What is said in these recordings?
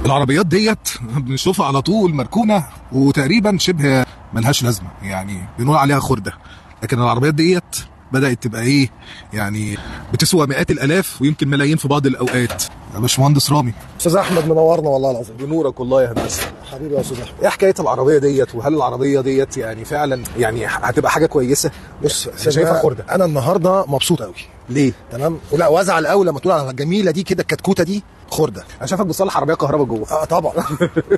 العربيات ديت بنشوفها على طول مركونة وتقريبا شبه ملهاش لازمه، يعني بنقول عليها خرده، لكن العربيات ديت بدات تبقى ايه يعني، بتسوى مئات الالاف ويمكن ملايين في بعض الاوقات. يا باشمهندس رامي. استاذ احمد منورنا والله العظيم. بنورك والله يا هندسة. حبيبي يا استاذ احمد. ايه حكاية العربية ديت؟ وهل العربية ديت يعني فعلا يعني هتبقى حاجة كويسة؟ بص انا شايفها خرده. انا النهارده مبسوط قوي. ليه؟ تمام، ولا وازعل قوي لما تقول على الجميلة دي كده، الكتكوته دي خرده. انا شايفك بتصلح عربية كهرباء جوه. اه طبعا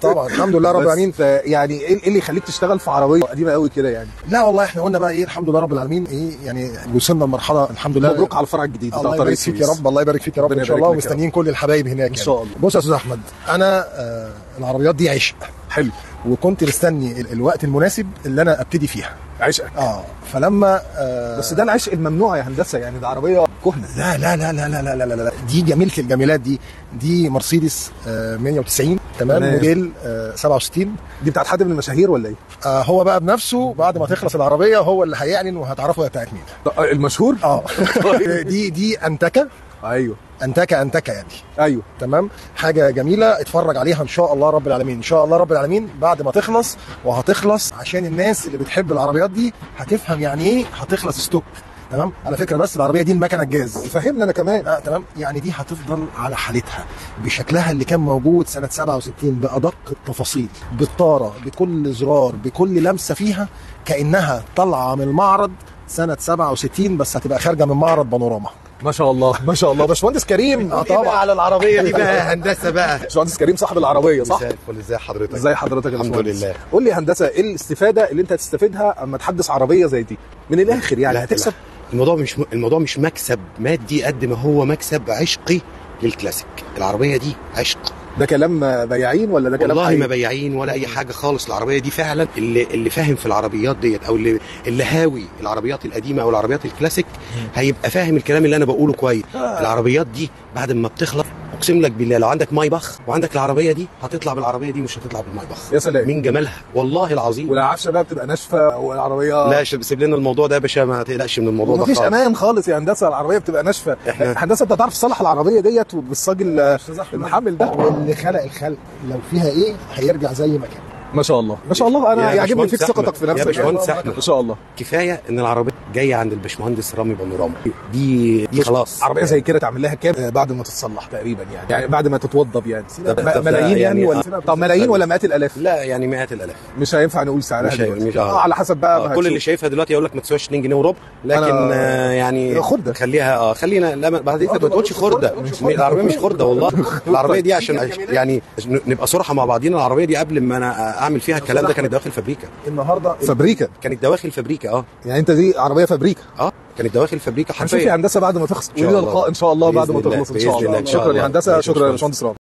طبعا الحمد لله رب العالمين. يعني ايه اللي يخليك تشتغل في عربية قديمة قوي كده يعني؟ لا والله احنا قلنا بقى ايه، الحمد لله رب العالمين، ايه يعني وصلنا لمرحلة الحمد لله. مبروك على الفرع الجديد بتاع الله طريق يبارك فيك يا السويس. رب، الله يبارك فيك يا رب ربنا ان شاء يبارك الله، لك يا رب. ومستنيين كل الحبايب هناك ان شاء الله. بص يا استاذ احمد، انا العربيات دي عشق. حلو. وكنت مستني الوقت المناسب اللي انا ابتدي فيها. عشقك. فلما بس ده العشق الممنوع يا هندسة، يعني ده عربية كهنة. لا لا لا لا لا لا لا لا، دي جميلة الجميلات، دي مرسيدس 190 تمام، موديل 67. دي بتاعت حد من المشاهير ولا ايه؟ هو بقى بنفسه بعد ما تخلص العربية هو اللي هيعلن وهتعرفوا هي بتاعت مين. المشهور؟ دي انتكه. ايوه انتكه انتكه يعني. ايوه تمام، حاجة جميلة اتفرج عليها ان شاء الله رب العالمين، ان شاء الله رب العالمين بعد ما تخلص، وهتخلص عشان الناس اللي بتحب العربيات دي هتفهم يعني ايه هتخلص stock. تمام، على فكرة بس العربية دي المكنه الجاز. فهمنا انا كمان. تمام، يعني دي هتفضل على حالتها بشكلها اللي كان موجود سنة 67 بادق التفاصيل، بالطاره، بكل زرار، بكل لمسه فيها، كانها طالعه من المعرض سنة 67، بس هتبقى خارجه من معرض بانوراما. ما شاء الله ما شاء الله. باشمهندس كريم. طبعا على العربية دي بقى هندسة بقى. باشمهندس كريم صاحب العربية صح؟ مساء الفل، ازي حضرتك؟ ازي حضرتك يا الحمد باشمهندس؟ لله. قول لي يا هندسة، ايه الاستفادة اللي انت هتستفيدها اما تحدث عربية زي دي؟ من الاخر يعني هتكسب؟ الموضوع مش مكسب مادي قد ما هو مكسب عشقي للكلاسيك. العربية دي عشق. ده كلام بياعين ولا ده كلام والله حقيقي؟ ما بياعين ولا اي حاجة خالص. العربية دي فعلا اللي فاهم في العربيات ديت، او اللي هاوي العربيات القديمة او العربيات الكلاسيك هيبقى فاهم الكلام اللي انا بقوله كويس. العربيات دي بعد ما بتخلص اقسم لك بالله لو عندك مايباخ وعندك العربية دي هتطلع بالعربية دي، مش هتطلع بالمايباخ. يا سلام من جمالها والله العظيم. والعفشه بقى بتبقى ناشفة والعربية لا سيب لنا الموضوع ده يا باشا، ما تقلقش من الموضوع ده مفيش خالص. امان خالص يا هندسة، العربية بتبقى ناشفة. هندسة انت هتعرف تصلح العربية ديت بالصاج المحمل ده؟ واللي خلق الخلق لو فيها ايه هيرجع زي ما كان. ما شاء الله ما شاء الله. انا يعجبني فيك ثقتك في نفسك يا باشمهندس احمد. ما شاء الله. كفاية ان العربية جاية عند الباشمهندس رامي بانوراما دي خلاص. عربية زي كده تعمل لها كام بعد ما تتصلح تقريبا يعني بعد ما تتوضب يعني؟ ملايين يعني ولا طب ملايين ولا مئات الالاف؟ لا يعني مئات الالاف. مش هينفع نقول سعرها دلوقتي. على حسب بقى. كل اللي شايفها دلوقتي يقول لك ما تسواش 2 جنيه وربع، لكن يعني خرده. خليها خلينا لا بعد انت ما تقولش خرده، العربية مش خرده والله. العربية دي عشان يعني نبقى صراحة مع بعضينا، العربية دي قبل ما انا اعمل فيها الكلام ده كانت دواخل فابريكا. النهارده فابريكا كانت دواخل فابريكا. يعني انت دي عربية فابريكا. كانت دواخل فابريكا حرفيا. هنشوف يا هندسة بعد ما تخلص، ولينا لقاء ان شاء الله بعد ما تخلص ان شاء الله. شكرا يا هندسة، شكرا يا باشمهندس رامي.